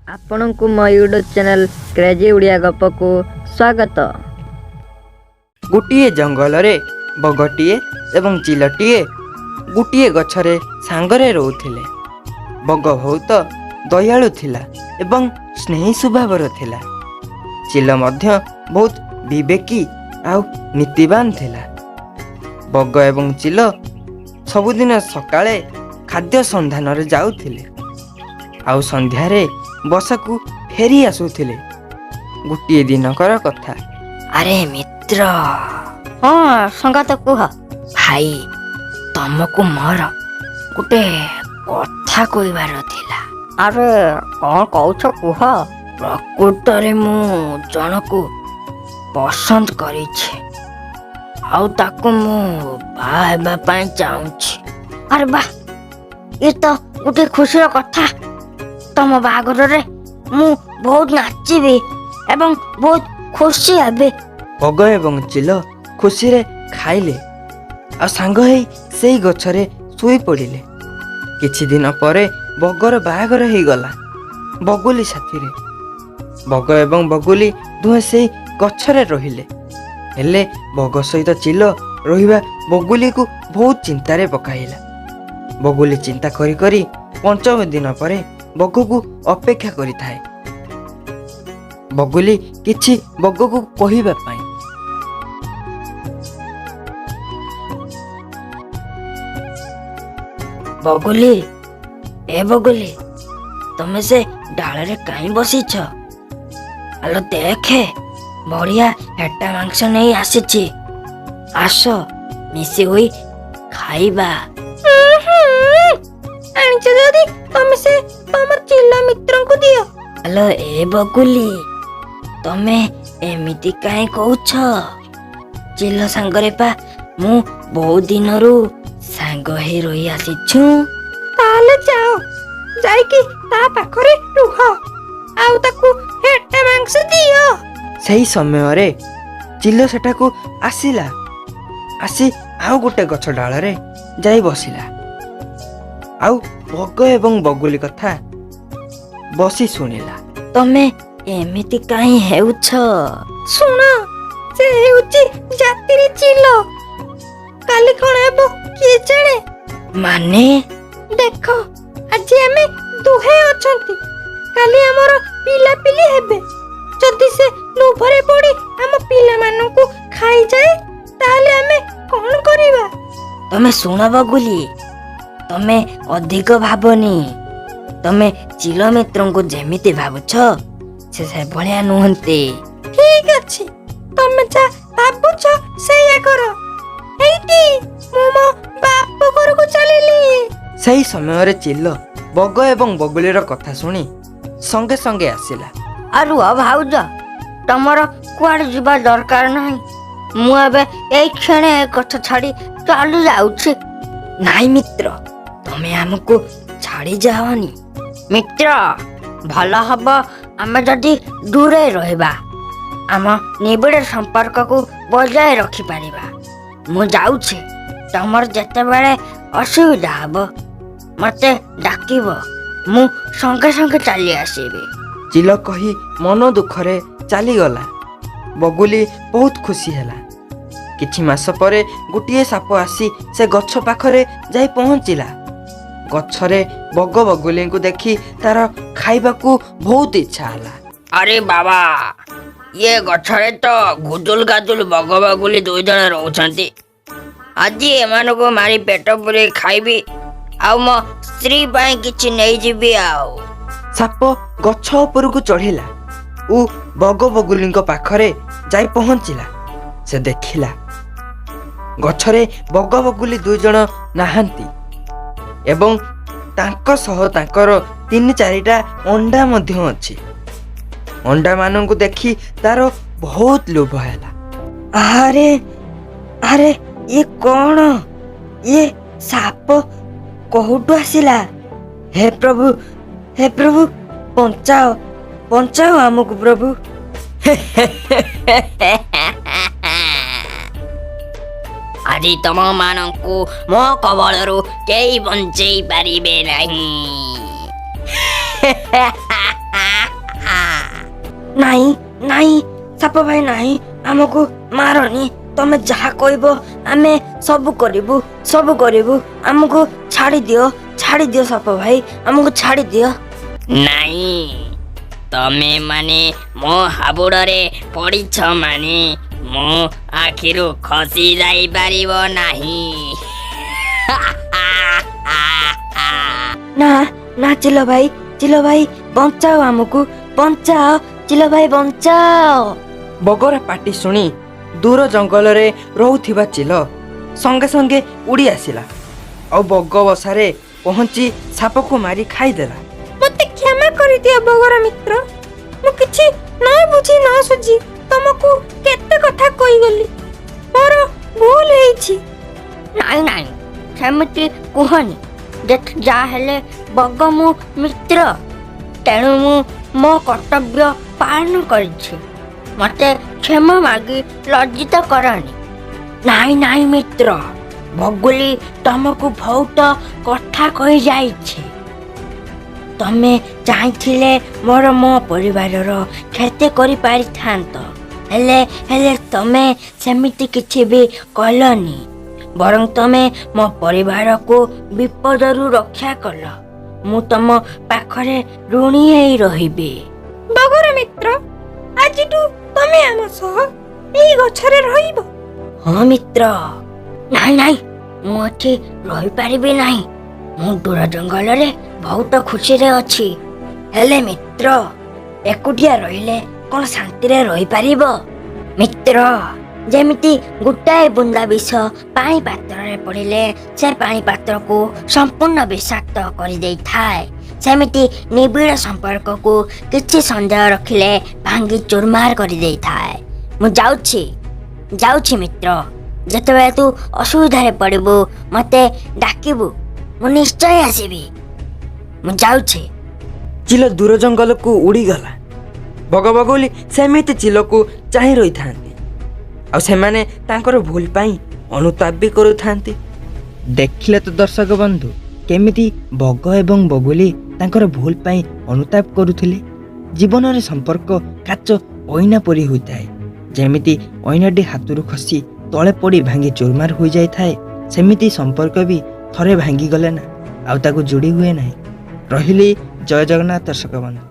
ଆପଣଙ୍କୁ ମୋ YouTube channel crazy Odia ଗପକୁ ସ୍ୱାଗତ। ଗୋଟିଏ ଜଙ୍ଗଲରେ ବଗଟିଏ ଏବଂ ଚିଲଟିଏ ଗୋଟିଏ ଗଛରେ ସାଙ୍ଗରେ ରହୁଥିଲେ। ବଗ ବହୁତ ଦୟାଳୁ ଥିଲା ଏବଂ ସ୍ନେହୀ ସ୍ୱଭାବର ଥିଲା। ଚିଲ ମଧ୍ୟ ବହୁତ ବିବେକୀ ଆଉ ନୀତିବାନ ଥିଲା। ବଗ ଏବଂ ଚିଲ ସବୁଦିନ ସକାଳେ ଖାଦ୍ୟ ସନ୍ଧାନରେ ଯାଉଥିଲେ ଆଉ ସନ୍ଧ୍ୟାରେ ବସାକୁ ଫେରି ଆସୁଥିଲେ। ଗୋଟିଏ ଦିନକର କଥା। ଆରେ ମିତ୍ର! ହଁ ସଙ୍ଗାତ, କୁହ। ଭାଇ, ତମକୁ ମୋର ଗୋଟେ କଥା କହିବାର ଥିଲା। ଆରେ, କ'ଣ କହୁଛ କୁହ। ପ୍ରକୃତରେ ମୁଁ ଜଣକୁ ପସନ୍ଦ କରିଛି ଆଉ ତାକୁ ମୁଁ ବାହା ହେବା ପାଇଁ ଚାହୁଁଛି। ଆରେ ବାଃ, ଏ ତ ଗୋଟେ ଖୁସିର କଥା। ତମ ବାହାଘରରେ ମୁଁ ବହୁତ ନାଚିବି ଏବଂ ବହୁତ ଖୁସି ହେବି। ବଗ ଏବଂ ଚିଲ ଖୁସିରେ ଖାଇଲେ ଆଉ ସାଙ୍ଗ ହେଇ ସେଇ ଗଛରେ ଶୋଇ ପଡ଼ିଲେ। କିଛି ଦିନ ପରେ ବଗର ବାହାଘର ହେଇଗଲା ବଗୁଲି ସାଥିରେ। ବଗ ଏବଂ ବଗୁଲି ଦୁହେଁ ସେଇ ଗଛରେ ରହିଲେ। ହେଲେ ବଗ ସହିତ ଚିଲ ରହିବା ବଗୁଲିକୁ ବହୁତ ଚିନ୍ତାରେ ପକାଇଲା। ବଗୁଲି ଚିନ୍ତା କରି କରି ପଞ୍ଚମ ଦିନ ପରେ ବଗକୁ ଅପେକ୍ଷା କରିଥାଏ। ବଗୁଲି କିଛି ବଗକୁ କହିବା ପାଇଁ। ବଗୁଲି, ଏ ବଗୁଲି, ତମେ ସେ ଡାଳରେ କାହିଁ ବସିଛ? ଆଲୋ ଦେଖେ, ବଢିଆ ହେଟା ମାଂସ ନେଇ ଆସିଛି। ଆସ, ମିଶି ହୋଇ ଖାଇବା। ଆଣିଛ ଯଦି ତମେ ସେ ତମ ଚିଲ ମିତ୍ରଙ୍କୁ ଦିଅ। ଆଲୋ ଏ ବଗୁଲି, ତମେ ଏମିତି କାହିଁ କହୁଛ? ଚିଲ ସାଙ୍ଗରେ ପା ମୁଁ ବହୁତ ଦିନରୁ ସାଙ୍ଗ ହେଇ ରହି ଆସିଛୁ। ତାହେଲେ ଯାଅ, ଯାଇକି ତା ପାଖରେ ରୁହ ଆଉ ତାକୁ ହେଟା ମାଂସ ଦିଅ। ସେହି ସମୟରେ ଚିଲ ସେଠାକୁ ଆସିଲା। ଆସି ଆଉ ଗୋଟେ ଗଛ ଡାଳରେ ଯାଇ ବସିଲା ଆଉ ବଗ ଏବଂ ବଗୁଲି କଥା ବସି ଶୁଣିଲା। ତମେ ଏମିତି କାହିଁ ହେଉଛ? ଶୁଣ, ସେ ହେଉଛି ଜାତିରେ ଚିଲ। କାଲି କଣ ହେବ କିଏ ଜାଣେ? ମାନେ? ଦେଖ, ଆଜି ଆମେ ଦୁହେଁ ଅଛନ୍ତି, କାଲି ଆମର ପିଲାପିଲି ହେବେ। ଯଦି ସେ ଲୋଭରେ ପଡ଼ି ଆମ ପିଲାମାନଙ୍କୁ ଖାଇଯାଏ, ତାହେଲେ ଆମେ କଣ କରିବା? ତମେ ଶୁଣ ବଗୁଲି, ତମେ ଅଧିକ ଭାବନି। ତମେ ଚିଲ ମିତ୍ରଙ୍କୁ ଯେମିତି ଭାବୁଛ, ସେ ସେଭଳିଆ ନୁହନ୍ତି। ଠିକ ଅଛି, ତମେ ଯା ଭାବୁଛ ସେଇଆ କର। ଏଇଟି ମୁଁ ମୋ ବାପ ଘରକୁ ଚାଲିଲି। ସେହି ସମୟରେ ଚିଲ ବଗ ଏବଂ ବଗୁଲିର କଥା ଶୁଣି ସଙ୍ଗେ ସଙ୍ଗେ ଆସିଲା। ଆଉ ରୁହ ଭାଉଜ, ତମର କୁଆଡ଼େ ଯିବା ଦରକାର ନାହିଁ। ମୁଁ ଏବେ ଏଇ କ୍ଷଣେ ଏ ଗଛ ଛାଡ଼ି ଚାଲି ଯାଉଛି। ନାଇଁ ମିତ୍ର, ତମେ ଆମକୁ ଛାଡ଼ି ଯାଅନି। ମିତ୍ର, ଭଲ ହବ ଆମେ ଯଦି ଦୂରେ ରହିବା, ଆମ ନିବିଡ଼ ସମ୍ପର୍କକୁ ବଜାୟ ରଖିପାରିବା। ମୁଁ ଯାଉଛି। ତମର ଯେତେବେଳେ ଅସୁବିଧା ହବ, ମତେ ଡାକିବ, ମୁଁ ସଙ୍ଗେ ସଙ୍ଗେ ଚାଲି ଆସିବି। ଚିଲ କହି ମନ ଦୁଃଖରେ ଚାଲିଗଲା। ବଗୁଲି ବହୁତ ଖୁସି ହେଲା। କିଛି ମାସ ପରେ ଗୋଟିଏ ସାପ ଆସି ସେ ଗଛ ପାଖରେ ଯାଇ ପହଞ୍ଚିଲା। ଗଛରେ ବଗ ବଗୁଲିଙ୍କୁ ଦେଖି ତାର ଖାଇବାକୁ ବହୁତ ଇଚ୍ଛା ହେଲା। ଆରେ ବାବା, ଇଏ ଗଛରେ ତ ଗୁଦୁଲ ଗାଦୁଲ ବଗ ବଗୁଲି ଦୁଇ ଜଣ ରହୁଛନ୍ତି। ଆଜି ଏମାନଙ୍କୁ ମାରି ପେଟ ପୁରେଇ ଖାଇବି ଆଉ ମୋ ସ୍ତ୍ରୀ ପାଇଁ କିଛି ନେଇଯିବି ଆଉ। ସାପ ଗଛ ଉପରକୁ ଚଢ଼ିଲା ଓ ବଗ ବଗୁଲିଙ୍କ ପାଖରେ ଯାଇ ପହଞ୍ଚିଲା। ସେ ଦେଖିଲା ଗଛରେ ବଗ ବଗୁଲି ଦୁଇ ଜଣ ନାହାନ୍ତି ଏବଂ ତାଙ୍କ ସହ ତାଙ୍କର ତିନି ଚାରିଟା ଅଣ୍ଡା ମଧ୍ୟ ଅଛି। ଅଣ୍ଡାମାନଙ୍କୁ ଦେଖି ତାର ବହୁତ ଲୋଭ ହେଲା। ଆରେ ଆରେ, ଇଏ କଣ? ଇଏ ସାପ କୋଉଠୁ ଆସିଲା? ହେ ପ୍ରଭୁ, ହେ ପ୍ରଭୁ, ବଞ୍ଚାଅ, ବଞ୍ଚାଅ ଆମକୁ ପ୍ରଭୁ। ଆଜି ତମମାନଙ୍କୁ ମୋ କବଳରୁ କେହି ବଞ୍ଚେଇ ପାରିବେ ନାହିଁ। ନାଇଁ ନାଇଁ ସାପ ଭାଇ, ନାହିଁ, ଆମକୁ ମାରନି। ତମେ ଯାହା କହିବ ଆମେ ସବୁ କରିବୁ, ସବୁ କରିବୁ। ଆମକୁ ଛାଡ଼ିଦିଅ, ଛାଡ଼ିଦିଅ ସାପ ଭାଇ, ଆମକୁ ଛାଡ଼ିଦିଅ। ନାଇଁ, ତମେ ମାନେ ମୋ ହାବୁଡ଼ରେ ପଡ଼ିଛ ମାନେ ମୋ ଆଖିରୁ ଖସି ଯାଇପାରିବ ନାହିଁ। ନା ନା ଚିଲ ଭାଇ, ଚିଲ ଭାଇ, ବଞ୍ଚାଅ ଆମକୁ, ବଞ୍ଚାଅ ଚିଲ ଭାଇ, ବଞ୍ଚାଅ। ବଗର ପାଟି ଶୁଣି ଦୂର ଜଙ୍ଗଲରେ ରହୁଥିବା ଚିଲ ସଙ୍ଗେ ସଙ୍ଗେ ଉଡ଼ି ଆସିଲା ଆଉ ବଗ ବସାରେ ପହଞ୍ଚି ସାପକୁ ମାରି ଖାଇଦେଲା। ମତେ କ୍ଷମା କରିଦିଅ ବଗର ମିତ୍ର, ମୁଁ କିଛି ନ ବୁଝି ନ ସୁଝି ତମକୁ କେତେ କଥା କହିଗଲି, ମୋର ଭୁଲ ହେଇଛି। ନାଇଁ ନାଇଁ, ସେମିତି କୁହନି। ଯେତେ ଯାହା ହେଲେ ବଗ ମୁଁ ମିତ୍ର, ତେଣୁ ମୁଁ ମୋ କର୍ତ୍ତବ୍ୟ ପାଳନ କରିଛି। ମତେ କ୍ଷମା ମାଗି ଲଜ୍ଜିତ କରନି। ନାଇଁ ନାଇଁ ମିତ୍ର, ବଗୁଲି ତମକୁ ବହୁତ କଥା କହିଯାଇଛି। ତମେ ଚାହିଁଥିଲେ ମୋର ମୋ ପରିବାରର କ୍ଷତି କରିପାରିଥାନ୍ତ, ହେଲେ ତମେ ସେମିତି କିଛି ବି କଲନି, ବରଂ ତମେ ମୋ ପରିବାରକୁ ବିପଦରୁ ରକ୍ଷା କଲ। ମୁଁ ତମ ପାଖରେ ଋଣୀ ହେଇ ରହିବି। ବଗର ମିତ୍ର, ଆଜିଠୁ ତମେ ଆମ ସହ ଏଇ ଗଛରେ ରହିବ। ହଁ ମିତ୍ର। ନାଇଁ ନାଇଁ, ମୁଁ ଏଠି ରହିପାରିବି ନାହିଁ। ମୁଁ ଦୂର ଜଙ୍ଗଲରେ ବହୁତ ଖୁସିରେ ଅଛି। ହେଲେ ମିତ୍ର, ଏକୁଟିଆ ରହିଲେ କ'ଣ ଶାନ୍ତିରେ ରହିପାରିବ? ମିତ୍ର, ଯେମିତି ଗୋଟାଏ ବୁନ୍ଦା ବିଷ ପାଣି ପାତ୍ରରେ ପଡ଼ିଲେ ସେ ପାଣି ପାତ୍ରକୁ ସମ୍ପୂର୍ଣ୍ଣ ବିଷାକ୍ତ କରିଦେଇଥାଏ, ସେମିତି ନିବିଡ଼ ସମ୍ପର୍କକୁ କିଛି ସନ୍ଦେହ ରଖିଲେ ଭାଙ୍ଗି ଚୁରମାର କରିଦେଇଥାଏ। ମୁଁ ଯାଉଛି, ଯାଉଛି ମିତ୍ର। ଯେତେବେଳେ ତୁ ଅସୁବିଧାରେ ପଡ଼ିବୁ ମୋତେ ଡାକିବୁ, ମୁଁ ନିଶ୍ଚୟ ଆସିବି। ମୁଁ ଯାଉଛି। ଚିଲ ଦୂର ଜଙ୍ଗଲକୁ ଉଡ଼ିଗଲା। ବଗ ବଗୁଲି ସେମିତି ଚିଲକୁ ଚାହିଁ ରହିଥାନ୍ତି ଆଉ ସେମାନେ ତାଙ୍କର ଭୁଲ ପାଇଁ ଅନୁତାପ ବି କରୁଥାନ୍ତି। ଦେଖିଲେ ତ ଦର୍ଶକ ବନ୍ଧୁ, କେମିତି ବଗ ଏବଂ ବଗୁଲି ତାଙ୍କର ଭୁଲ ପାଇଁ ଅନୁତାପ କରୁଥିଲେ। ଜୀବନରେ ସମ୍ପର୍କ କାଚ ଅଇନା ପରି ହୋଇଥାଏ। ଯେମିତି ଅଇନାଟି ହାତରୁ ଖସି ତଳେ ପଡ଼ି ଭାଙ୍ଗି ଚୁରମାର ହୋଇଯାଇଥାଏ, ସେମିତି ସମ୍ପର୍କ ବି ଥରେ ଭାଙ୍ଗିଗଲେ ନା ଆଉ ତାକୁ ଯୋଡ଼ି ହୁଏ ନାହିଁ। ରହିଲି, ଜୟ ଜଗନ୍ନାଥ ଦର୍ଶକ ବନ୍ଧୁ।